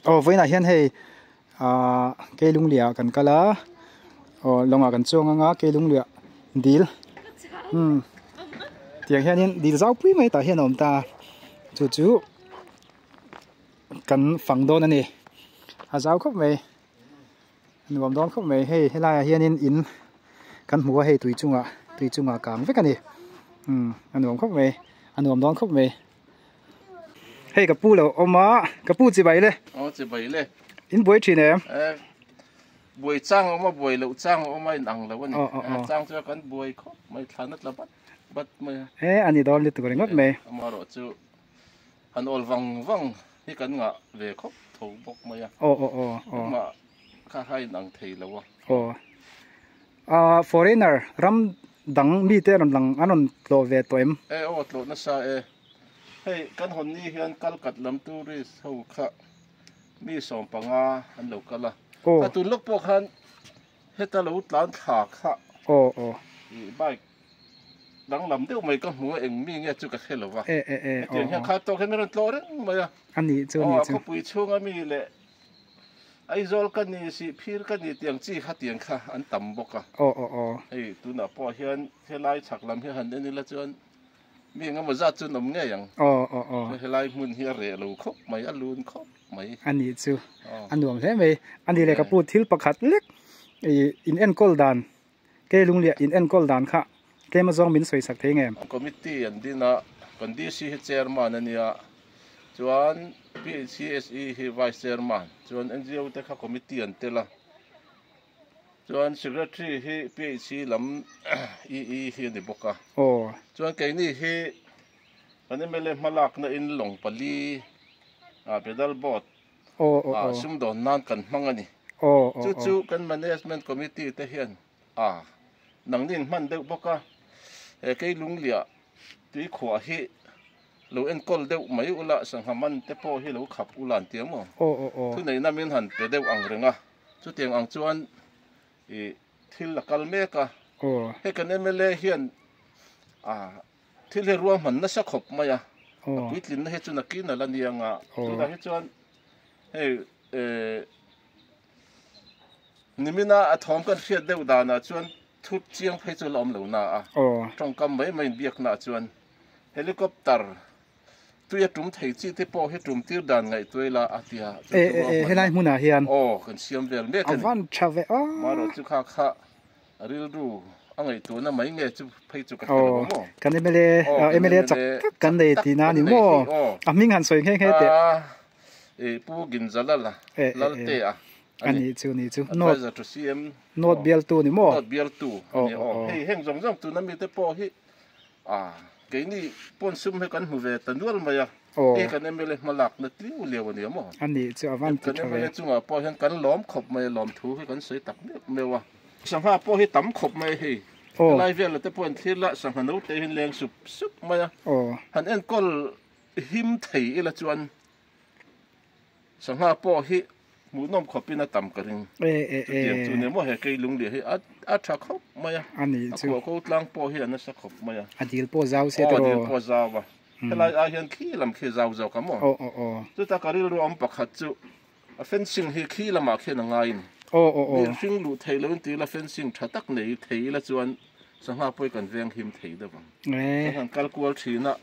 Aw vawiinah hian hei ahh Keilungliah kan kal a aw lawngah kan chuang ang a Keilungliah dil umm tiang hianin dil zau pui mai tah hian a awm ta a chu chu kan fang dawn a ni a zau khawp mai nuam dawn khawp mai hei helaiah hianin in kan hmu a hei tui chungah tui chungah kang vek a ni umm a nuam khawp mai a nuam dawn khawp mai. Hei ka pu lo awm a, ka pu chibai le. Aw chibai le. In buai thin em? Eh, buai chang a awm a, buai loh chang a awm a, in ang lo a ni. Eh, chang chu kan buai khawp mai, thlan a tla bat bat mai a. Eh, a ni dawn lutuk ringawt mai. Amaherawh chu han awl vang vang hi kan ngah ve khawp tho bawk mai a. Aw aw aw aw. Engmah kha kha in ang thei lo a. Aw. Ah, foreigner ram dang mite rawn lang an rawn tlawh ve tawh em? Eh aw tlawh nasa e. Hei kan hawn ni hian Kalkat lam tourist ho kha mi 15 an lo kal a. Kha tun lawk pawh khan heta lo tlan thla kha ih bike danglam deuh mai ka hmu a eng mi nge chu ka hre lo va. Hetiang hian kha tawk hian min rawn tlawh reng mai a. Aw a khawpui chhunga mi leh Aizawl ka ni Sihphir ka ni tiang chi kha tiang kha an tam bawk a. Hei tunah pawh hian helai chhak lam hi han en ila chuan Mi engemaw zat chu an awm ngei ang. Aw aw aw. Helai hmun hi a reh lo khawp mai, a lun khawp mai. A nih chu a nuam hle mai. A nih leh ka pu thil pakhat lek i in enkawl dan, kei lungliah in enkawl dan kha tlem azawng min sawi sak thei nge? Committee an din a, kan DC hi chairman a nia, chuan PHCSE hi vice chairman, chuan NGO te kha committee an tel a. Chuan Secretary hi PHC lam EE hi a ni bawk a. Aw. Chuan keini hi kan mla hmalakna in lawng pali ah pedal boat ah sumdawn nan kan hmang a ni. Aw aw Chu chu kan management committee te hian a nangni in hman deuh bawk a. He Keilungliah tuikhuah hi lo enkawl deuh mai ula sangha man te pawh hi lo khap ula an ti ang maw? Aw aw aw. Thuneihna min han pe deuh ang reng a. Chutiang ang chuan ih thil a kal mek a, hei kan mla hian ah thil hi ruahman nasa khawp mai a, a puitlinna hi chu nakin a la ni ang a, tunah hi chuan hei eh nimina a thawm kan hriat deuh danah chuan thu chiang phei chu la awm lo na a, tawngkam mai mai inbiaknaah chuan helicopter Tui a tum thei chi te pawh hi tum tir dan ngaihtuai la a tia chu chu ruahman a. Helai hmunah hian. Aw kan siam vel mek a ni. A van tha ve a. Marawh chu kha kha rilru a ngaihtuahna mai nge chu phei chu ka hre lo maw. Kan mla mla chak tak kan nei tihna a ni maw. A hming han sawi nghe nghe teh. I Pu Ginzalala Laltea a ni. Chu ni chu. Advisor to CM. North bialtu ni maw. North bialtu a ni aw. Hei heng zawng zawng tuna mite pawh hi A, keini pawn sum hi kan hmu ve ta nual mai a, hei kan mla hmalakna tliu liau a ni a maw? A nih chu a van ti tha ve. Kan mla chungah pawh hian kan lawm khawp mai a, lawmthu hi kan sawi tak meuh meuh a. Sangha pawh hi tam khawp mai a hei, helai velah te pawh an thlir la, sangha no te hian leng sup sup mai a, han enkawl him thei ila chuan Sangha pawh hi hmuhnawm khawpin a tam ka ring. Chutiang chu nia maw he kei lungliah hi a tha khawp mai a. A nih chu. A khuah ko tlang pawh hi a nasa khawp mai a. A dil pawh zau se tiraw. Aw a dil pawh zau a. Helai ai hian khi lam khi zau zawk a maw. Aw aw aw. Chuta ka rilru awm pakhat chu a fencing hi khi lamah khian a ngai a ni. Aw aw aw. Mi hring luh theih loin ti ila fencing tha tak nei thei ila chuan sangha pawh hi kan veng him thei deuh ang. Kan han kal kual thin a.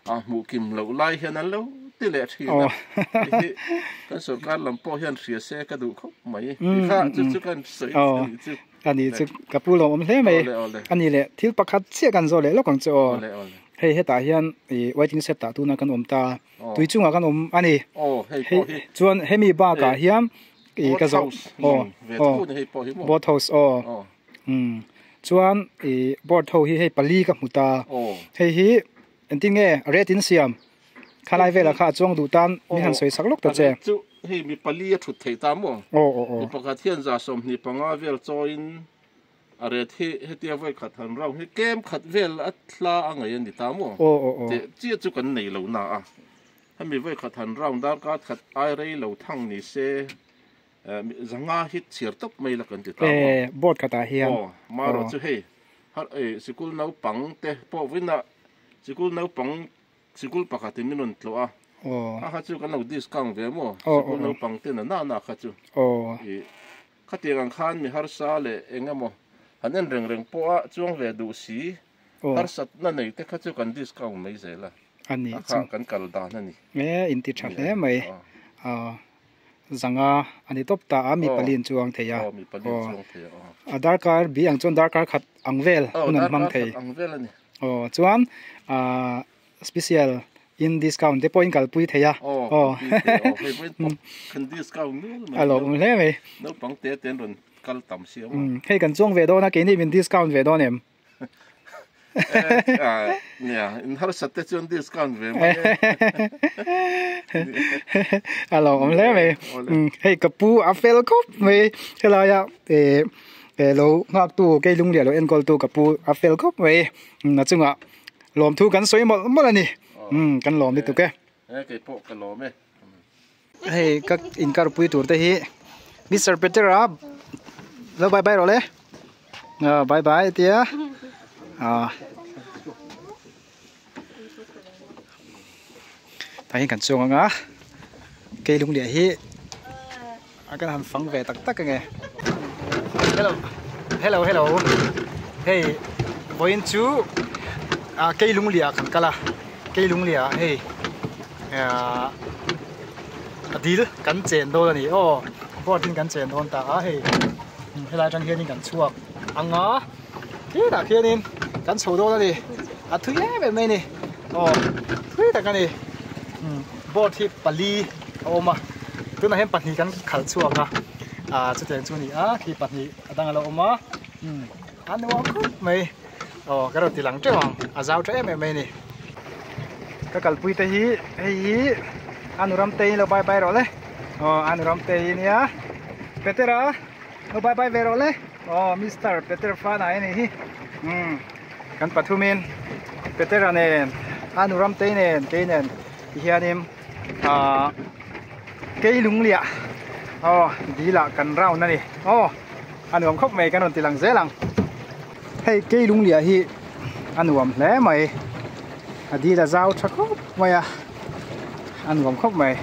A hmuh kim loh lai hian an lo ti leh thin a, hei hi kan sorkar lam pawh hian hria se ka duh khawp mai ti kha chu chu kan sawi a nih chu. A nih chu ka pu lawm awm hle mai. A nih leh thil pakhat chiah kan zawh leh lawk ang chu aw. Hei hetah hian ih waiting shed ah tuna kan awm ta tui chungah kan awm a ni. Hei chuan hemi bakah hian ih ka zawh aw aw boat house aw. Umm chuan ih board ho hi hei pali ka hmu ta hei hi engtin nge rate in siam khalai velah kha a chuang duh tan min han sawi sak lawk ta che. Chu hei mi pali a thut theih ta maw? Aw aw aw. Mi pakhat hian 25 vel chawiin a rate hi hetia vawi khat han round hi kem khat vel a hla a ngaih a ni ta maw? Aw aw aw. Teh chiah chu kan nei lo na a hemi vawi khat han round darkar khat ai rei lo thang ni se. Zanga hi chhiar tawp mai la kan ti ta maw? E, board khatah hian. Aw, marawh chu hei, har e, sikul naupang te pawh vawiinah sikul naupang sikul pakhatin min rawn tlawh a. A kha chu kan lo discount ve maw? Sikul naupang ten a na na kha chu. Ih khatiang ang khan mi harsa leh eng emaw han en reng reng pawh a chuang ve duh si. Harsatna nei te kha chu kan discount mai zel a. A kha kan kal dan a ni. E inti tha hle mai. Zanga a ni tawp ta a mi pali in chuang thei a. Aw mi pali in chuang thei a aw. A darkar bi ang chuan darkar khat ang vel hun an hmang thei. Aw darkar khat ang vel a ni. Aw chuan ah special in discount te pawh in kalpui thei a. Aw kalpui thei a aw hei pawhin pawh kan discount nual mai. A lawmawm hle mai. Naupang te te an rawn kal tam sia maw. Hei kan chuang ve dawn a keini min discount ve dawn em? Nia, in harsat te chuan discount ve mai e. A lo awm hle mai. Hei ka pu a fel khawp mai. Helaia lo nghak tu kei lung liah lo enkawl tu ka pu a fel khawp mai. A chungah lawmthu kan sawi mawlh mawlh a ni. Kan lawm lutuk e. Kei pawh ka lawm e. Hei ka inkar pui tur te hi Mister Peter a lo bye bye rawh le ah bye bye tia ah tah hian kan chuang ang a keilung liah hi a kan han fang ve tak tak ange hello hello hello hei vawiin chu ah keilung liah kan kal a keilung liah hei ah a dil kan chen dawn a ni aw boat in kan chen dawn ta a hei helai atang hianin kan chhuak ang a thlirah khianin kan chho dawn a ni a thui em em mai a ni aw thui tak a ni boat hi pali a awm a tunah hian pahnih kan khalh chhuak a ah chutiang chu a ni a khi pahnih a dang a lo awm a a nuam khawp mai aw ka rawn ti lang teuh ang a zau tha em em mai a ni ka kalpui te hi hei hi a nu ram te hi lo bye bye rawh le aw a nu ram te hi nia Petera lo bye bye ve rawh le aw Mister Peter Fana a ni hi umm kan pathumin Petera nen a nu ram te nen kei nen tihianin ahh Keilungliah aw dilah kan round a ni aw a nuam khawp mai kan rawn ti lang zel ang hei Keilungliah hi a nuam hle mai a dil a zau tha khawp mai a a nuam khawp mai.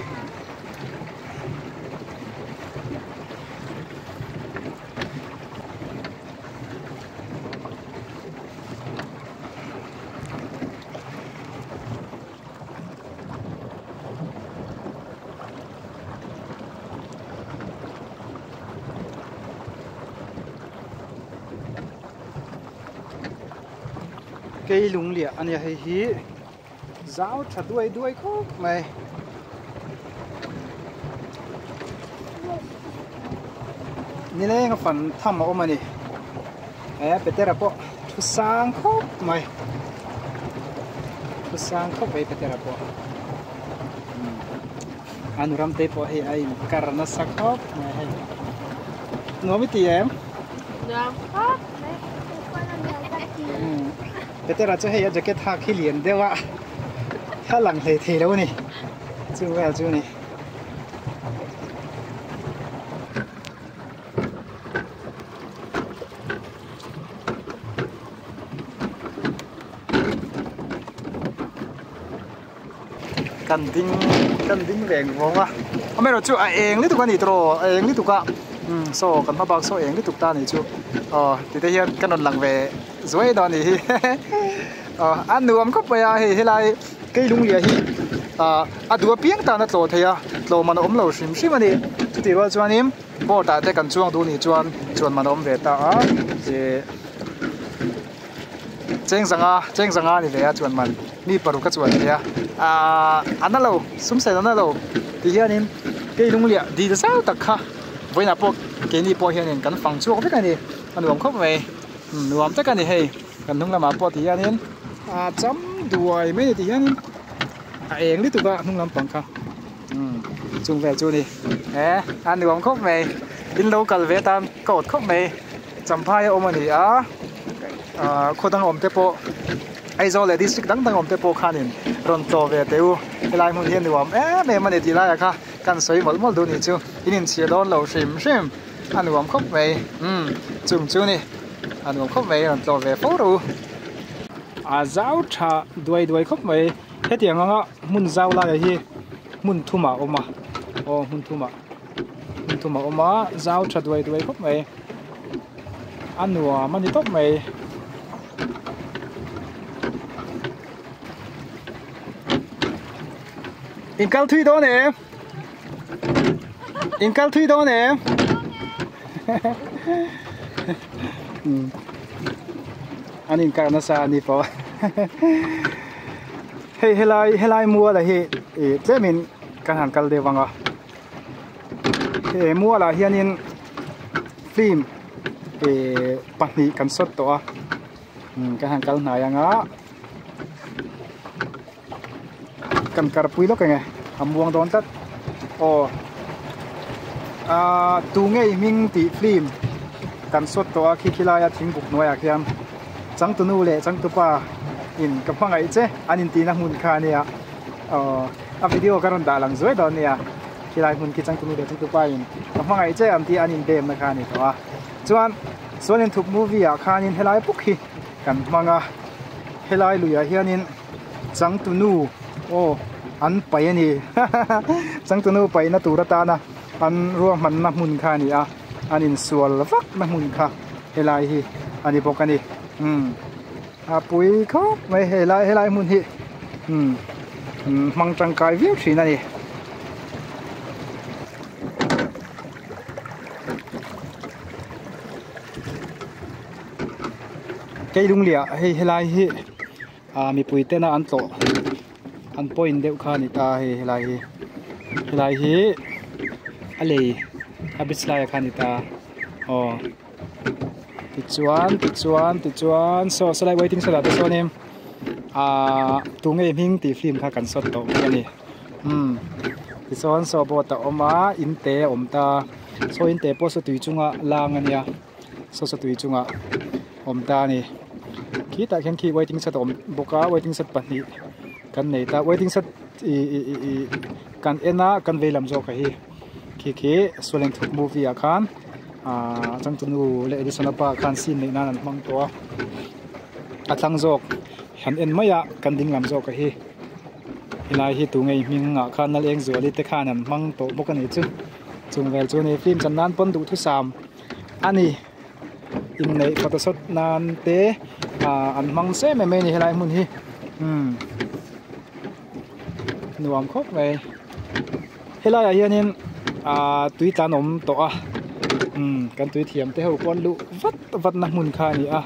Kei lung liah a nia hei hi zau tha duai duai khawp mai. Nileng a fan tham a awm a ni he Petera pawh thu sang khawp mai thu sang khawp mai Petera pawh a nu ram te pawh hei a in kar nasa khawp mai hei nuam i ti em nuam khawp mai Petera chu hei a jacket hak hi lian deuh a a lang hlei thei lo a ni chu vel chu a ni. Kan ding kan ding reng vawng a amaherawh chu a eng lutuk a ni tawh a eng lutuk a umm saw kan hma bak saw eng lutuk ta a ni chu aw ti te hian ka rawn lang ve zuai dawn a nih hi aw a nuam khawp mai a hei helai Keilungliah hi ah a duh apiang tan a tlawh thei a tlawh man a awm lo hrim hrim a ni chutih rual chuanin boat ah te kan chuang duh nih chuan chuan man a awm ve ta a ih cheng zanga cheng zanga a ni ve a chuan man mi paruk a chuan thei a ahh a na lo sum sen a na lo ti hianin Keilungliah dil zau tak kha vawiinah pawh keini pawh hianin kan fang chhuak vek a ni a nuam khawp mai nuam tak a ni hei kan hnung lamah pawh ti hianin a cham duai mai a ni ti hianin a eng lutuk a hnung lampang kha umm chung vel chu a ni he a nuam khawp mai in lo kal ve atan ka awt khawp mai Champhai a awm a ni a ah khaw dang awm te pawh Aizawl leh district dang dang awm te pawh khanin rawn tlawh ve teh u helai hmun hi a nuam em em a ni tih laiah kha kan sawi mawlh mawlh duh a nih chu in inchhir dawn lo hrim hrim a nuam khawp mai umm chung chu a ni a nuam khawp mai rawn tlawh ve fo rawh u a zau tha duai duai khawp mai hetiang anga hmun zau laiah hi. hmun thumah a awm a aw hmun thumah hmun thumah a awm a zau tha duai duai khawp mai a nuam a ni tawp mai. In kal thui dawn em? In kal thui dawn em? An in kar nasa a ni pawh. Hei helai helai mual a hi ih tlemin kan han kal deuh ang a. He mualah hianin film ih pahnih kan sawt tawh a. Kan han kal hnai ang a. Kan karpui lawk enge a muang dawn tlat aw ahh tu ngei hming tih film kan sawt tawh a khi khi laia thingbuk hnuaiah khian changtunu leh changtupa in ka hmangaih che an intihna hmun kha ania aw a video ka rawn dah lang zuai dawn nia khilai hmun khi changtunu leh changtupa in ka hmangaih che an tih an inbemna kha a ni tawh a chuan chuan inthup movie ah khanin helai puk hi kan hmang a helai luiah hianin changtunu aw an paih a ni changtunu paihna tur atana an ruahmanna hmun kha a ni a an insual vak na hmun kha helai hi a ni bawk a ni umm a pui khawp mai helai helai hmun hi umm hmang tangkai viau thin a ni. Keilungliah hei helai hi ah mipui tena an tlawh an point deuh kha a ni ta hei helai hi helai hi a lei a bridge lai ah khan a ni ta aw tichuan tichuan tichuan saw sawlai waiting shed ah te sawnin ahh tunge hming tih film kha kan sawt tawh bawk a ni umm tichuan saw boat a awm a in te a awm ta saw in te pawh saw tui chunga lang a nia. Saw saw tui chungah awm ta a ni khitah khian khi waiting shed a awm bawk a waiting shed pahnih kan nei ta waiting shed ih ih ih ih kan en a kan vei lam zawk a hi khi khi sualeng thuk movie ah khan ahh changtunu leh edison a pa khan scene neih nan an hmang tawh a a thlang zawk han en mai a kan ding lam zawk a hi helai hi tunge hming ah khan nal eng zuali te khan an hmang tawh bawk a nih chu chung vel chu a ni film chan nan pawn duhthusam. A ni inneih photoshoot nan te ah an hmang se mai mai a ni helai hmun hi umm nuam khawp mai helai ah hianin ah tui tlan awm tawh a umm kan tui thiam te ho pawh an luh vat vat na hmun kha a ni a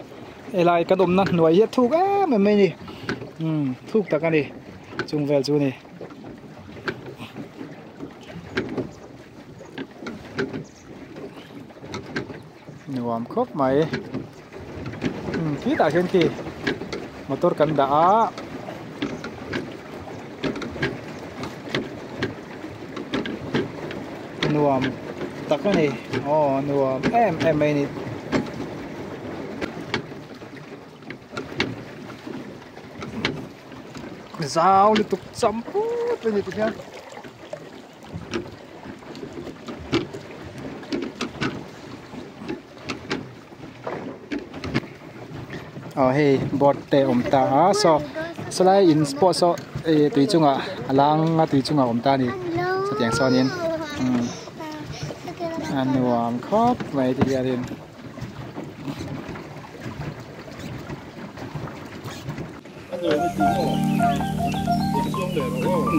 helai kan awmna hnuai hi a thuk em em mai a ni umm thuk tak a ni chung vel chu a ni. Nuam khawp mai umm khitah khian khi motor kan dah a nuam tak a ni aw nuam em em mai a ni. Zau lutuk cham put a ni tikhian. Aw hei boat te a awm ta a saw sawlai in pawh saw ih tui chungah a lang a tui chungah a awm ta a ni chutiang sawnin umm a nuam khawp mai ti hianin.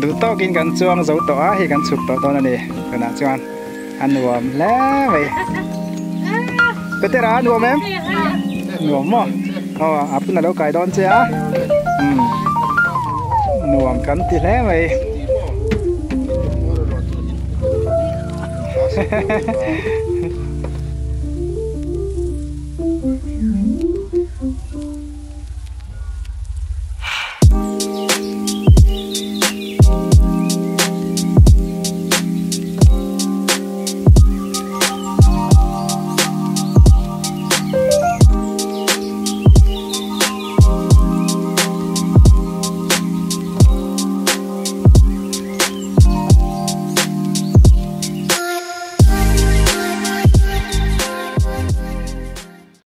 Duh tawkin kan chuang zo tawh a hei kan chhuk tawh dawn a ni tunah chuan a nuam hle mai Petera a nuam em nuam maw aw a phun a lo kai dawn che a umm nuam kan ti hle mai hehehe.